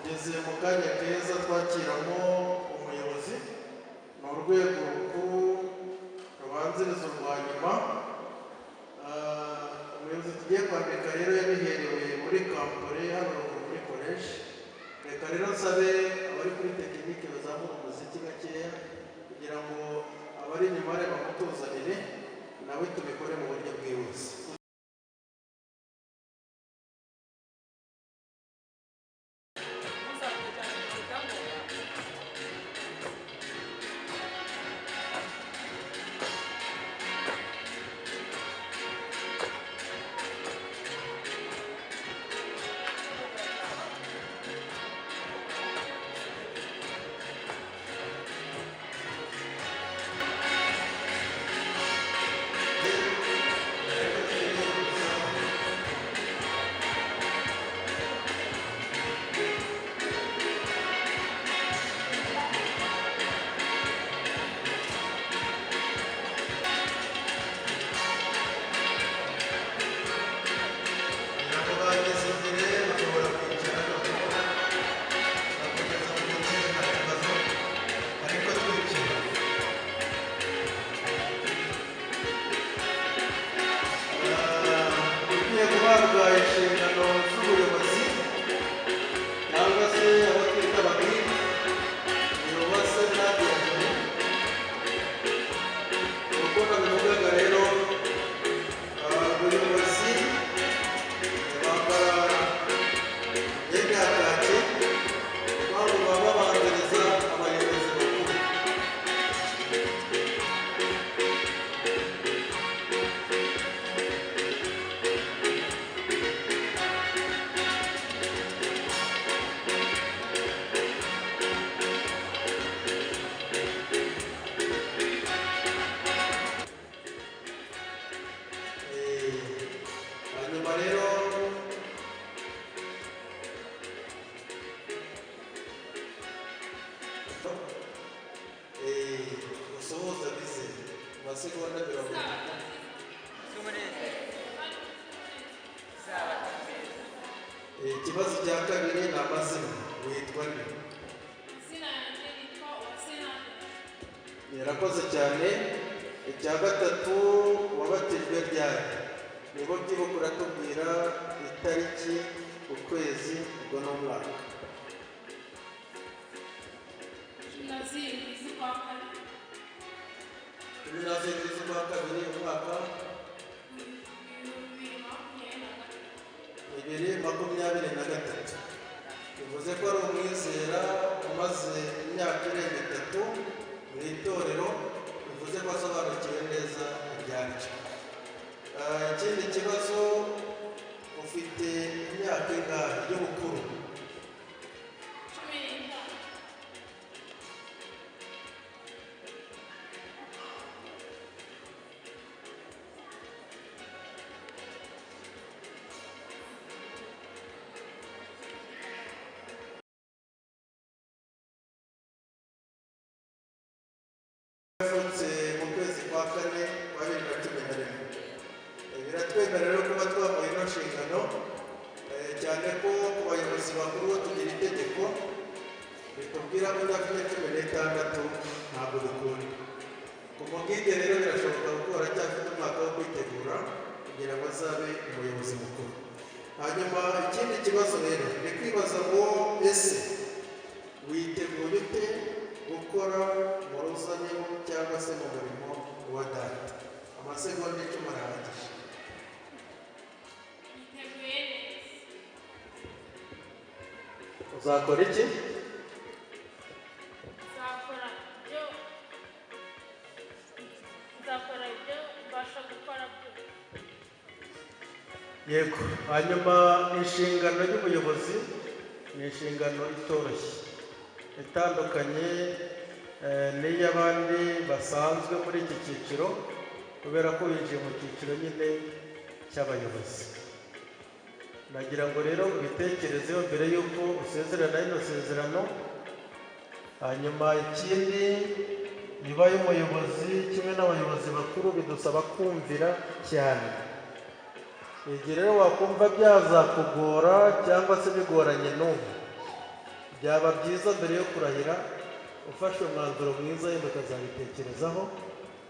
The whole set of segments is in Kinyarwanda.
Tugeze mu kanya keza twakiramo umuyobozi. Ni urwego rukuru rubanziriza urwa nyuma. Umuyobozi tugiye kwandika rero yabiherewe muri kampure hano ruguru muri college. Reka rero nsabe abari kuri tekinike bazamura umuziki gakeya kugira ngo abari inyuma bamutuzanire, nawe tubikore mu buryo bwihuse. Ntabwo bageze imbere, bashobora kwicara noneho bakageza mu ntebe, nta kibazo, ariko twicara. Ugiye guhabwa inshingano z'ubuyobozi cyangwa se abo twita ababwiriza ni Uwase Nadia Jolie. Uko nabivugaga rero, ubuyobozi bambara imyenda ya kaki, impamvu baba babanziriza abayobozi bakuru. Hanyuma rero usuhuza bize amasegonda 30. Isabato nziza. Ikibazo cya kabiri ni amazina. Witwa nde? Izina yanjye nitwa Uwase Nadia. Yarakoze cyane. Icya gatatu, wabatijwe ryari? Niba byibuka uratubwira itariki, ukwezi, ubwo n'umwaka. 17 z'ukwa kabiri. 17 z'ukwa kabiri, umwaka? 2023. 2023. Bivuze ko ari umwizera umaze imyaka irenga 3 mu itorero, bivuze ko asobanukiwe neza ibyaryo. Ikindi kibazo, ufite imyaka ingahe y'ubukuru? 15. Yavutse mu kwezi kwa kane kwa 2011. Biratwemerera rero kuba twamuha ino nshingano, cyane ko ku bayobozi bakuru tugira itegeko ritubwira ko udafite 16 ntabwo bikunda. Ku mubwige rero birashoboka kuko aracyafite umwaka wo kwitegura kugira ngo azabe umuyobozi mukuru. Hanyuma ikindi kibazo rero ni kwibaza ngo ese witeguye ute gukora mu ruzabibu cyangwa se mu murimo wa data? Amasegonda 10 arahagije. Niteguye neza. Uzakora iki? Nzakora ibyo mbasha gukora byose. Yego. Hanyuma inshingano y'ubuyobozi ni inshingano itoroshye, itandukanye n'iy'abandi basanzwe muri iki cyiciro, kubera ko winjiye mu cyiciro nyine cy'abayobozi. Nagira ngo rero ubitekerezeho mbere y'uko usezerana rino sezerano. Hanyuma ikindi, niba y'umuyobozi kimwe n'abayobozi bakuru bidusaba kumvira cyane. Igihe rero wakumva byazakugora cyangwa se bigoranye n'ubu, Byaba byiza mbere yo kurahira ufashe umwanzuro mwiza, yenda ukazabitekerezaho,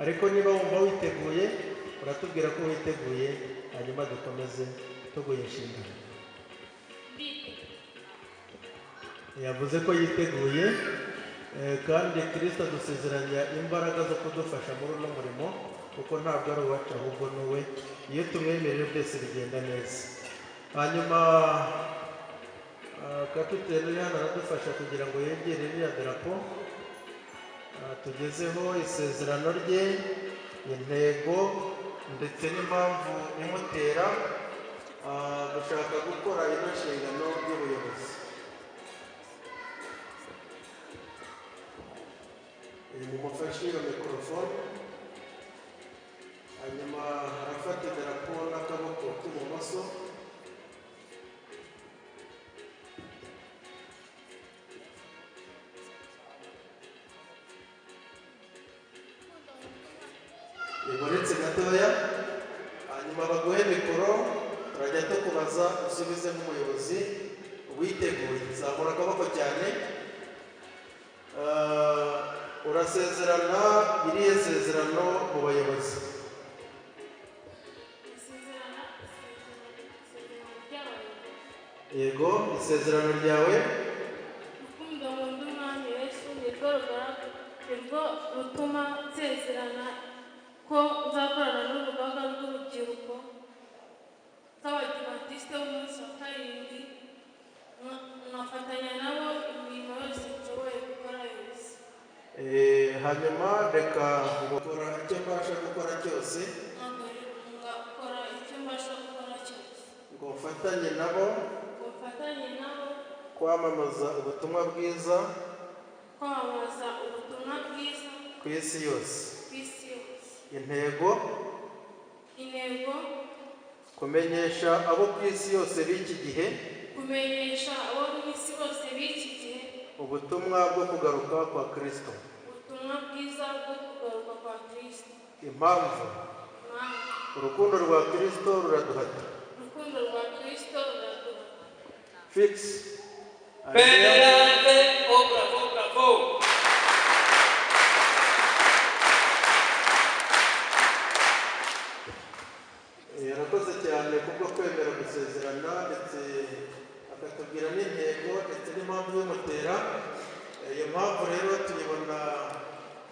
ariko niba wumva witeguye uratubwira ko witeguye, hanyuma dukomeze tuguye inshingano. Yavuze ko yiteguye, kandi Kristo adusezeranya imbaraga zo kudufasha muri uno murimo, kuko ntabwo ari uwacu ahubwo ni uwe. Iyo tumwemereye byose bigenda neza. Hanyuma kapiteni uri hano aradufasha kugira ngo yegere iriya darapo, tugezeho isezerano rye, intego ndetse n'impamvu imutera gushaka gukora ino nshingano y'ubuyobozi. Mumufashe iyo mikorofone, hanyuma arafata idarapo n'akaboko k'ibumoso. Ibonetse gatoya, hanyuma baguhe mikoro, turajya tukubaza usubize nk'umuyobozi witeguye. Zamura akaboko cyane. Urasezerana irihe sezerano mu bayobozi? Yego, isezerano ryawe. Urukundo nkunda Umwami Yesu nirwo rutuma nsezerana ko nzakorana n'urugaga rw'urubyiruko rw'Abadiventisite b'umunsi wa karindwi, nkafatanya nabo imirimo yose nshoboye gukora yose. Hanyuma reka gukora icyo mbasha gukora cyose, ngakora icyo mbasha gukora cyose, ngo mfatanye nabo kwamamaza ubutumwa bwiza, kwamamaza ubutumwa bwiza ku isi yose. Intego kumenyesha abo ku isi yose b'iki gihe, kumenyesha abo ku isi bose b'iki gihe ubutumwa bwo kugaruka kwa Kristo. Ubutumwa bwiza bwo kugaruka kwa Kristo. Impamvu urukundo rwa Kristo ruraduhata. Urukundo rwa Kristo ruraduhata. Fix. Perante, oh bravo, bravo. Yarakoze cyane kubwo kwemera gusezerana, ndetse akatubwira n'intego ndetse n'impamvu y'umutera. Iyo mpamvu rero tuyibona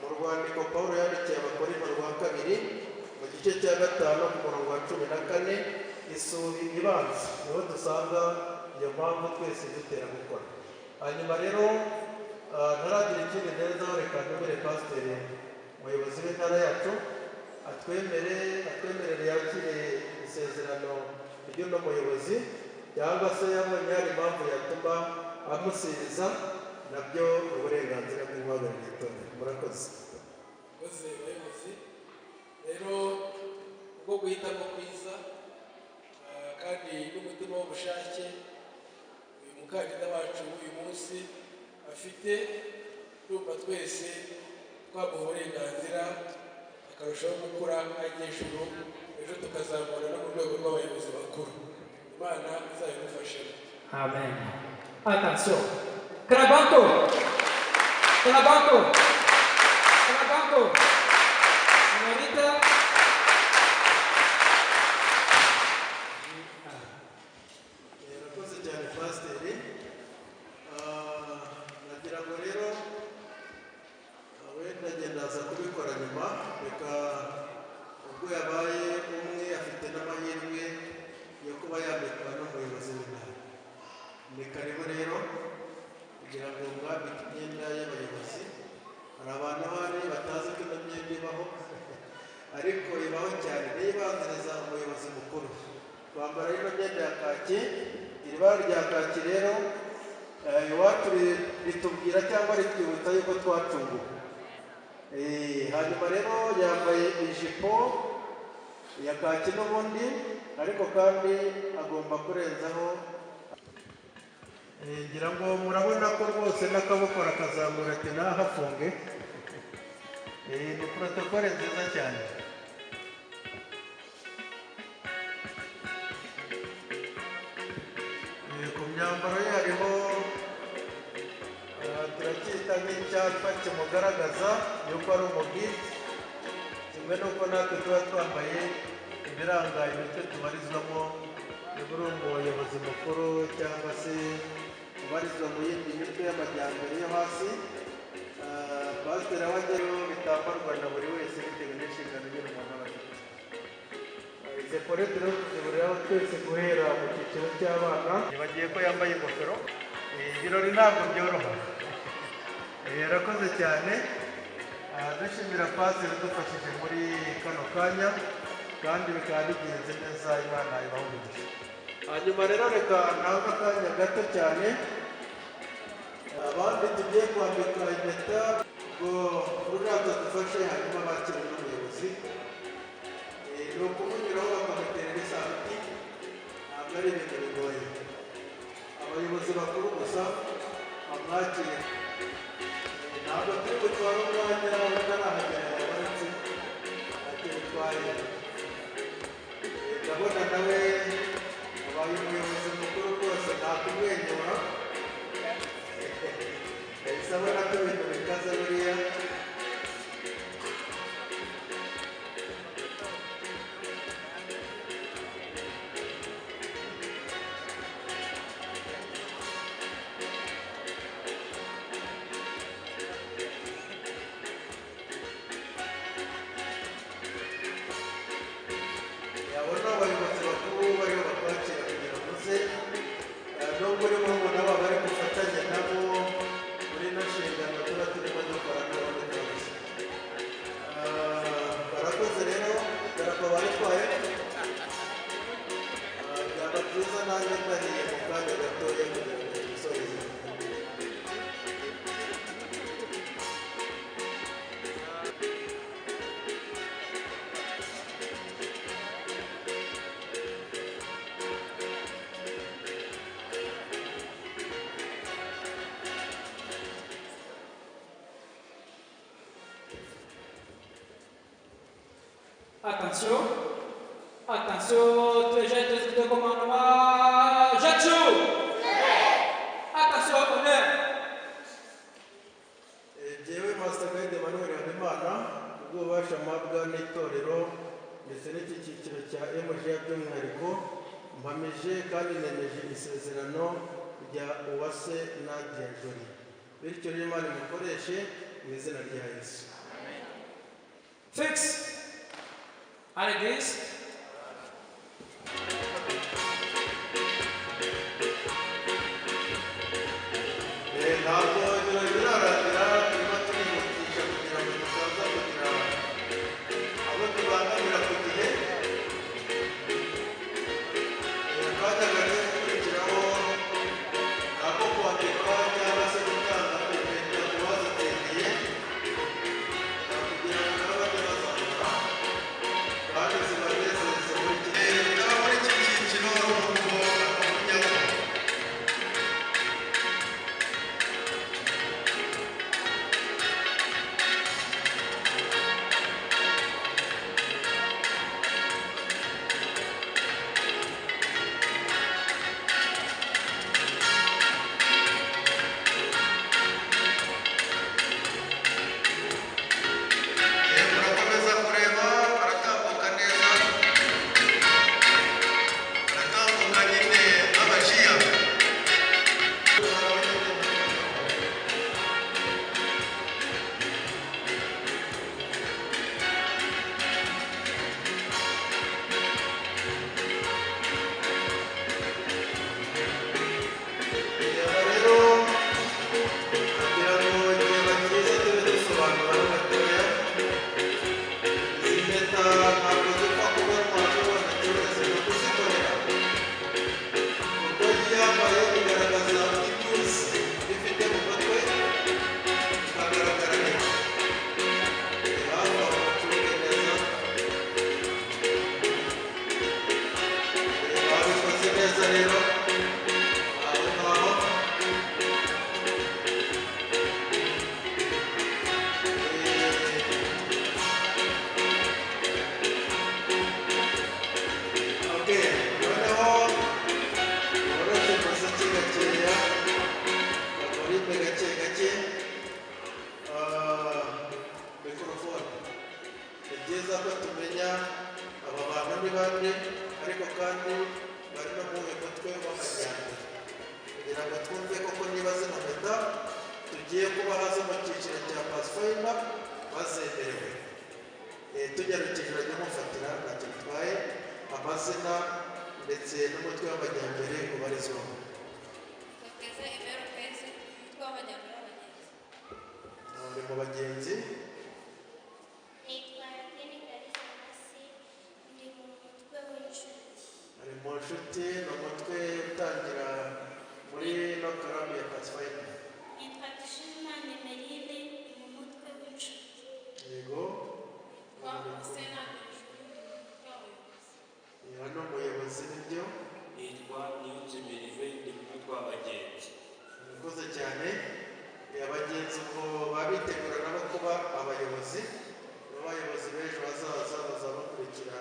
mu rwandiko Pawulo yandikiye Abakorinto rwa kabiri mu gice cya 5 ku murongo wa 14, isuri ibanza, niho dusanga iyo mpamvu twese dutera gukora. Hanyuma rero ntaragira ikindi nterezaho, reka ntumire pasiteri umuyobozi w'intara yacu atwemerere yakire isezerano ry'uno muyobozi, cyangwa se yabonye hari impamvu yatuma amusiriza, nabyo uburenganzira bw'uhagarariye itorero. Murakoze. Murakoze bayobozi. Rero ubwo guhitamo kwiza kandi n'umutima w'ubushake uyu mukandida wacu uyu munsi afite, urumva twese twamuha uburenganzira akarushaho gukura ajya ejuru, ejo tukazamura no mu rwego rw'abayobozi bakuru. Imana izabimufashemo. Amen. Attention. Crabanco. Crabanco. Crabanco. Señorita. Yarakoze cyane pasiteri. Nagira ngo rero wenda ngenda aza kubikora nyuma, reka ubwo yabaye umwe afite n'amahirwe yo kuba yambikwa n'umuyobozi w'intara. Ni karibu rero kugira ngo mwambike imyenda y'abayobozi. Hari abantu ahari batazi ko ino myenda ibaho, ariko ibaho cyane, niyo ibanziriza umuyobozi mukuru. Twambara ino myenda ya kaki. Iri bara rya kaki rero iwacu ritubwira cyangwa ritwibutsa yuko twacunguwe. Hanyuma rero yambaye ijipo ya kaki n'ubundi, ariko kandi agomba kurenzaho. Ngira ngo murabona ko rwose n'akaboko arakazamura ati nahafunge. Ni protokole nziza cyane. Ku myambaro ye hariho twita nk'icyapa kimugaragaza yuko ari umugide, kimwe n'uko natwe tuba twambaye ibiranga imitwe tubarizwamo, niba uri umuyobozi mukuru cyangwa se ubarizwa mu yindi mitwe y'amajyambere yo hasi. Pasiteri aho ajyayo bitambarwa na buri wese bitewe n'inshingano nyine umuntu aba afite. Izi epaulettes rero tuzihuriraho twese guhera mu cyiciro cy'abana. Bagiye ko yambaye ingofero. Ibirori ntabwo byoroha. Yarakoze cyane. Dushimira pasiteri udufashije muri kano kanya, kandi bikaba bigenze neza. Imana ibahe umugisha. Hanyuma rero reka ntange akanya gato cyane abandi tugiye kwambika impeta ngo ruraza dufashe, hanyuma bakire n'umuyobozi. Ni ukumunyuraho bakamuterera isarubeti, ntabwo ari ibintu bigoye. Abayobozi bakuru gusa bamwakire. Ntabwo turi butware umwanya utarahagera yabonetse, ntacyo bitwaye. Ndabona nawe abaye umuyobozi mukuru rwose, nta kumwenyura, yahise abona ko ibintu bikaze buriya. Yabona abayobozi bakuru bariho bakwakira kugira ngo uze. Nubwo uri murumuna wabo bari gufatanya nabo muri ino nshingano tuba turimo dukora n'ubundi byose. Barakoze rero, idarapo baritwaye. Byaba byiza nanjye ndariye mu kanya gatoya kugira ngo dusoreze. Attention, attention, très jeune de commandement, Jatchou! Attention, honneur! Jyewe Master Guide Emmanuel Habimana, ubw'ububasha mpabwa n'itorero ndetse n'iki cyiciro cya MJA by'umwihariko, mpamije kandi nemeje isezerano rya Uwase Nadia Jolie. Bityo rero Imana imukoreshe mu izina rya Yesu. Fixe! À l'église. Ntabwo ibirori birarangira, turimo turihutisha kugira ngo tutaza kugira abo tubangamira ku gihe. Akanya kagiye gukurikiraho ni ako kwandika cyangwa se gutanga impeta ku bazitsindiye, kugira ngo nabo bajye bazambara kandi zibanezeze muri iki gihe. Muri iki cyiciro ni uko akujyaho. Murakomeza kureba baratambuka neza, baratambuka nyine nk'abajiya. Aba rero kugira ngo igihe bakize tube dusobanura gatoya. Izi mpeta ntabwo zipfa kubonwa n'ubona wese, ni ukuzikorera kuko iyo yambaye bigaragaza ituze ifite mu mutwe, ikagaragara neza. Hafi aho mucunge neza. Babikoze neza rero aho ngaho. Okay, noneho woroshye umuziki gakeya, bakuripe gake gake. byiza ko tumenya aba bantu ni bande, ariko kandi bari no mu mutwe w'amajyambere, kugira ngo twumve koko niba zino mpeta tugiye kubaha zo mu cyiciro cya Pathfinder bazemerewe. Tunyarukije urajya mufatira, ntacyo bitwaye, amazina ndetse n'umutwe w'amajyambere ubarizwamo. Tokeze Ibero Kezi, umutwe w'amajyambere w'abagenzi. Uri mu bagenzi. Nitwa Yakini Kalisa Masi, ndi mu mutwe w'inshuti. Ari mu nshuti, ni umutwe utangira muri no club ya Pathfinder. Nitwa Dushimimana Emeline, ndi mu mutwe w'inshuti. Yego. Nitwa Usena Hejuru, ndi mu mutwe w'abayobozi. Hano umuyobozi nibyo. Nitwa Niyonzima Erive, ndi mu mutwe w'abagenzi. Murakoze cyane. Abagenzi ubwo baba bitegura nabo kuba abayobozi, abayobozi b'ejo hazaza bazabakurikira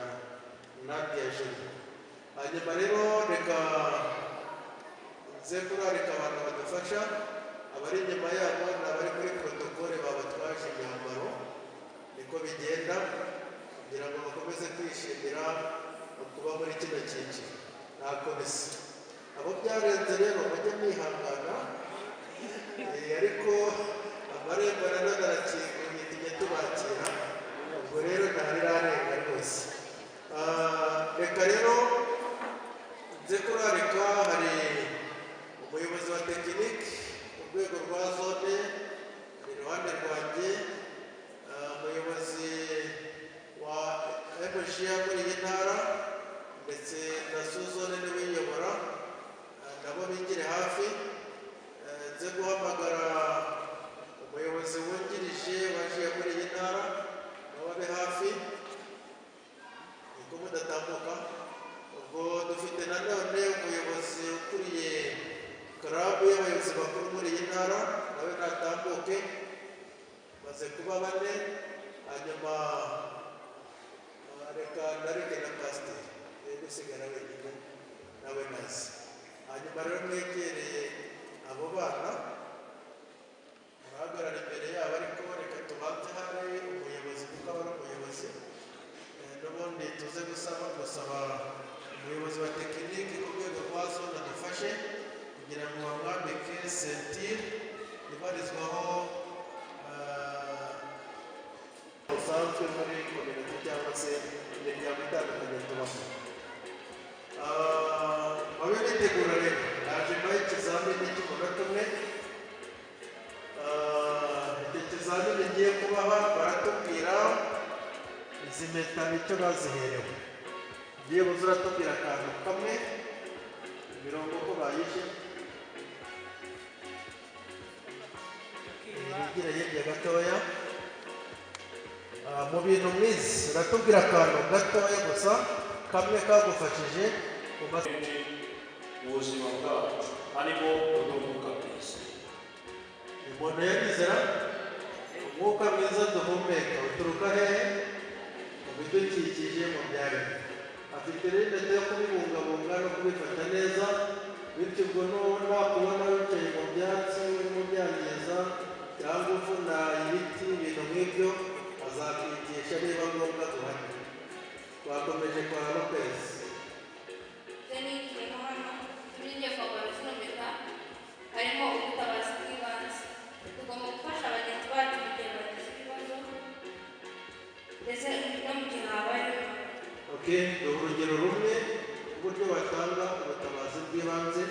Nadia Julie. Hanyuma rero reka nze kurarika abantu badufasha, abari inyuma yabo ni abari kuri protokole babatwaje imyambaro, niko bigenda kugira ngo bakomeze kwishimira kuba muri kino cyiciro. Ntako bisa. Abo byarenze rero mujye mwihangana, ariko amarembo nanone arakinguye, tujya tubakira, ubwo rero ntarirarenga rwose. Reka rero nze kurarika, hari umuyobozi wa tekiniki ku rwego rwa zone iruhande rwanjye, umuyobozi wa MJA muri iyi ntara ndetse na suzone niwe uyiyobora, nabo bigire hafi. Nze guhamagara umuyobozi wungirije waje muri iyi ntara, nabo abe hafi, niko mudatambuka. Ubwo dufite nanone umuyobozi ukuriye club y'abayobozi bakuru muri iyi ntara, nawe natambuke. Maze kuba bane. Hanyuma reka nareke na pasiteri ye gusigara wenyine, nawe nazi. Hanyuma rero mwegereye abo bana, murahagarara imbere yabo, ariko reka tubanze hari umuyobozi kuko aba ari umuyobozi. N'ubundi tuze gusaba umuyobozi wa tekiniki ku rwego rwa zone adufashe kugira ngo bamwambike ceinture ibarizwaho usanzwe muri community cyangwa se imiryango itandukanye tubamo. Babe bitegura rero, naje nyuma y'ikizamini cy'umunota umwe. Icyo kizamini ngiye kubaha, baratubwira izi mpeta icyo baziherewe. Byibuze uratubwira akantu kamwe, imirongo ko bayishe. Bigira hirya gatoya. Mu bintu mwize uratubwira akantu gatoya gusa kamwe kagufashije mu Mu buzima bwacu harimo n'umwuka mwiza. Umuntu yarizera umwuka mwiza duhumeka uturuka hehe? Mu bidukikije, mu byaremwe. Afite rero impeta yo kubibungabunga no kubifata neza, bityo ubwo nakubona wicaye mu byatsi urimo byangiza cyangwa uvuna ibiti, ibintu nk'ibyo, azakwigisha niba ngombwa guhana. Twakomeje kwa Lopez. Ibyo nigiyemo hano, ibyo ngiye kwambara zino mpeta, harimo ubutabazi bw'ibanze. Tugomba gufasha bagenzi bacu mu gihe bagize ibibazo, ndetse no mu gihe habayeho impanuka. Okay, ni urugero rumwe uburyo batanga ubutabazi bw'ibanze.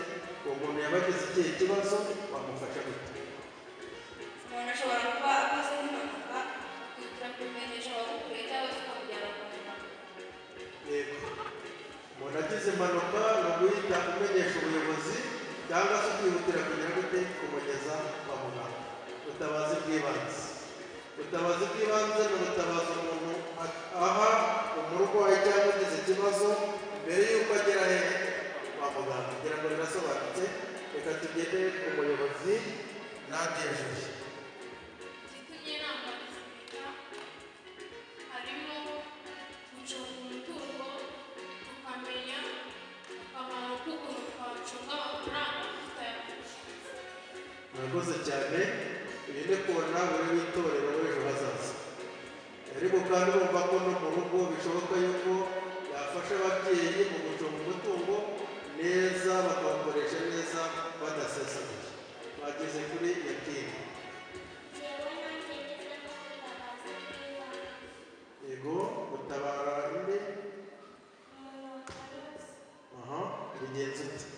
Uwo muntu yaba agize ikihe kibazo, wamufasha gute? Umuntu ashobora kuba akoze nk'impanuka, ukihutira kubimenyesha abagukuriye cyangwa se ukamujyana kwa muganga. Yego, umuntu agize impanuka ni uguhita umenyesha ubuyobozi cyangwa se ukihutira kugira gute, kumugeza kwa muganga. Ubutabazi bw'ibanze, ubutabazi bw'ibanze ni ubutabazi umuntu aha umurwayi cyangwa ugize ikibazo mbere y'uko agera hehe? Kwa muganga. Kugira ngo birasobanutse, reka tugende ku muyobozi Nadia Julie. Igitumye nambara izi mpeta harimo gucunga umutungo, tukamenya akamaro k'ukuntu twacunga amafaranga tutayapfusha. Murakoze cyane. Uyu ni kubona buri w'itorero w'ejo hazaza. Ariko kandi urumva ko no mu rugo bishoboka yuko yafasha ababyeyi mu gucunga umutungo neza, bakawukoresha neza badasesaguye. Bageze kuri Yakini. Njyewe nanjye ngezemo ubutabazi bw'ibanze. Yego, gutabara inde? Umuntu wakanutse. Aha, bigenze ute?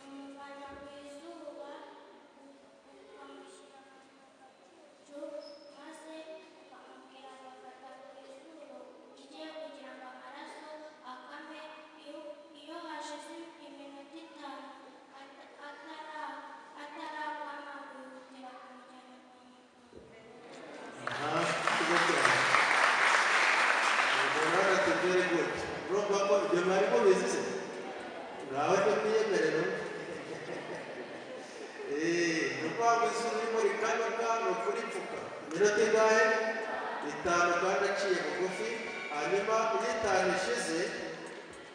Umuvana ku izuba, ukamushyira mu gacucu, maze ukamubwira ngo fata ku izuru rye kugira ngo amaraso akame. Iyo hashize iminota 5 atarakama, wihutira kumujyana kwa muganga. Aha, kigo cyane. Umuntu ati very good. Urumva ko ibyo mwari mubizi se? Nawe ntibyiyemerera. Ni ukuvuga ngo izuru ririmo rikanyuka, ni ukuripfuka. Iminota ingahe? 5, kandi aciye bugufi. Hanyuma iyo 5 ishize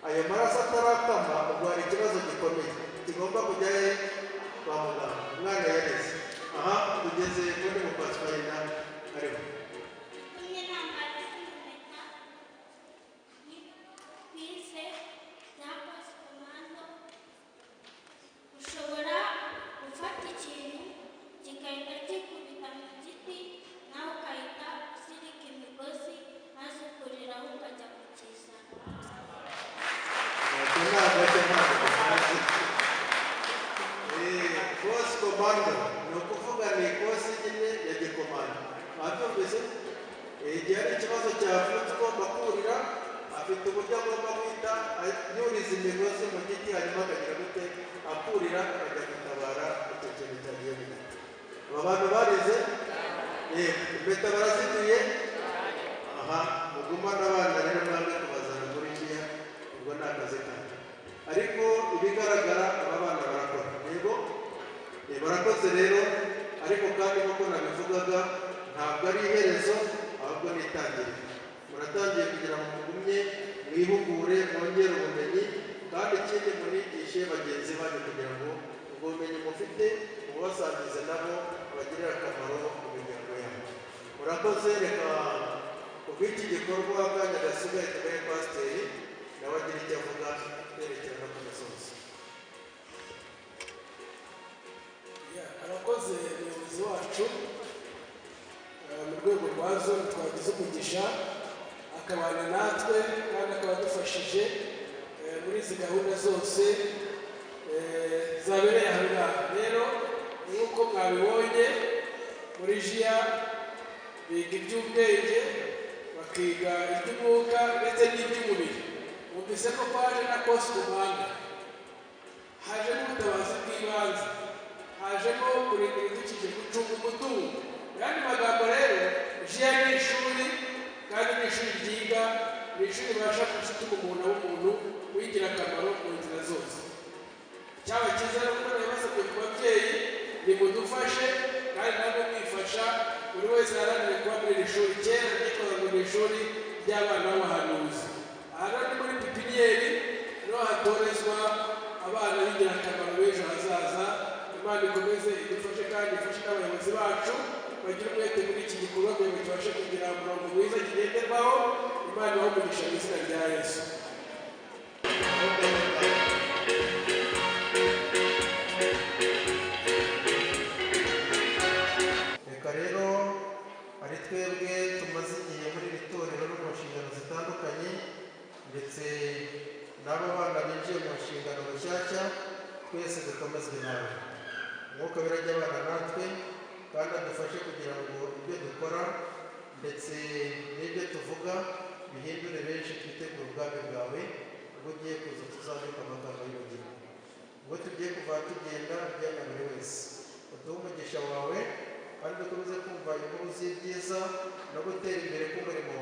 ayo maraso atarakama, ubwo hari ikibazo gikomeye kigomba kujya he? Kwa muganga. Umwana yareze. Aha, tugeze kuri mupasifayina ariho. Itumye nambara zino mpeta ni twize za Force Commando. Ushobora gufata ikintu kigahita kikubita mu giti, nawe ukahita uzirika imigozi maze ukuriraho ukajya kukizana. Ntacyo ntabwo ntabwo tukazi. Force Commando ni ukuvuga ni ikosi nyine ya gikomando. Wabyumvise? Igihe hari ikibazo cyavutse ugomba kurira, afite uburyo agomba guhita yuriza imigozi mu giti, hanyuma akagira gute? Akurira akajya gutabara icyo kintu cyagiye mu giti. Aba bantu barize? Yego. Impeta barazituye? Aha, mugumane abana rero mwamwe kubazana muri jiya, ubwo ni akazi kanyu. Ariko ibigaragara aba bana barakora. Yego? Barakoze rero, ariko kandi nk'uko nabivugaga, ntabwo ari iherezo, ahubwo ni itangiriro. Muratangiye kugira ngo mugumye mwihugure, mwongere ubumenyi, kandi ikindi munigishe bagenzi banyu kugira ngo ubwo bumenyi mufite mububasangize nabo bagirire akamaro mu miryango yabo. Murakoze. Reka kubw'iki gikorwa akanya gasigaye tugahe pasiteri, nawe agira icyo avuga twerekera no ku musozi. Ya, arakoze umuyobozi wacu. Mu rwego rwa zone twagize umugisha akabana natwe kandi akaba adufashije muri izi gahunda zose zabereye aha ngaha. Rero nk'uko mwabibonye, muri jiya biga iby'ubwenge, bakiga iby'umwuka ndetse n'iby'umubiri. Mwumvise ko kwaje na Force Commando, hajemo ubutabazi bw'ibanze, hajemo kurinda ibidukikije, gucunga umutungo. Mu yandi magambo rero, jiya ni ishuri, kandi ni ishuri ryiga, ni ishuri ribasha gutuma umuntu aba umuntu w'ingirakamaro mu nzira zose. Cyaba cyiza rero kuko nabibasabye ku babyeyi, nimudufashe kandi namwe mwifasha, buri wese aharanire kuba muri iri shuri. Kera ryitwaga ngo ni ishuri ry'abana b'abahanuzi. Aha rero ni muri pipiniyeri, niho hatorezwa abana b'ingirakamaro b'ejo hazaza. Imana ikomeze idufashe kandi ifashe n'abayobozi bacu bagire umwete muri iki gikorwa kugira ngo tubashe kugira umurongo mwiza kigenderwaho. Imana ibahe umugisha mu izina rya Yesu. Reka rero ari twebwe tumaze igihe muri iri torero no mu nshingano zitandukanye, ndetse n'abo bana binjiye mu nshingano bushyashya, twese dukomezwe nawe. Umwuka Wera ajye abana natwe kandi adufashe kugira ngo ibyo dukora ndetse n'ibyo tuvuga bihindure benshi, twitegure ubwami bwawe. Ubwo ugiye kuza tuzabika amagambo y'ubugingo. Ubwo tugiye kuva tugenda, ujyana buri wese, uduhe umugisha wawe kandi dukomeze kumva inkuru z'ibyiza no gutera imbere k'umurimo wawe.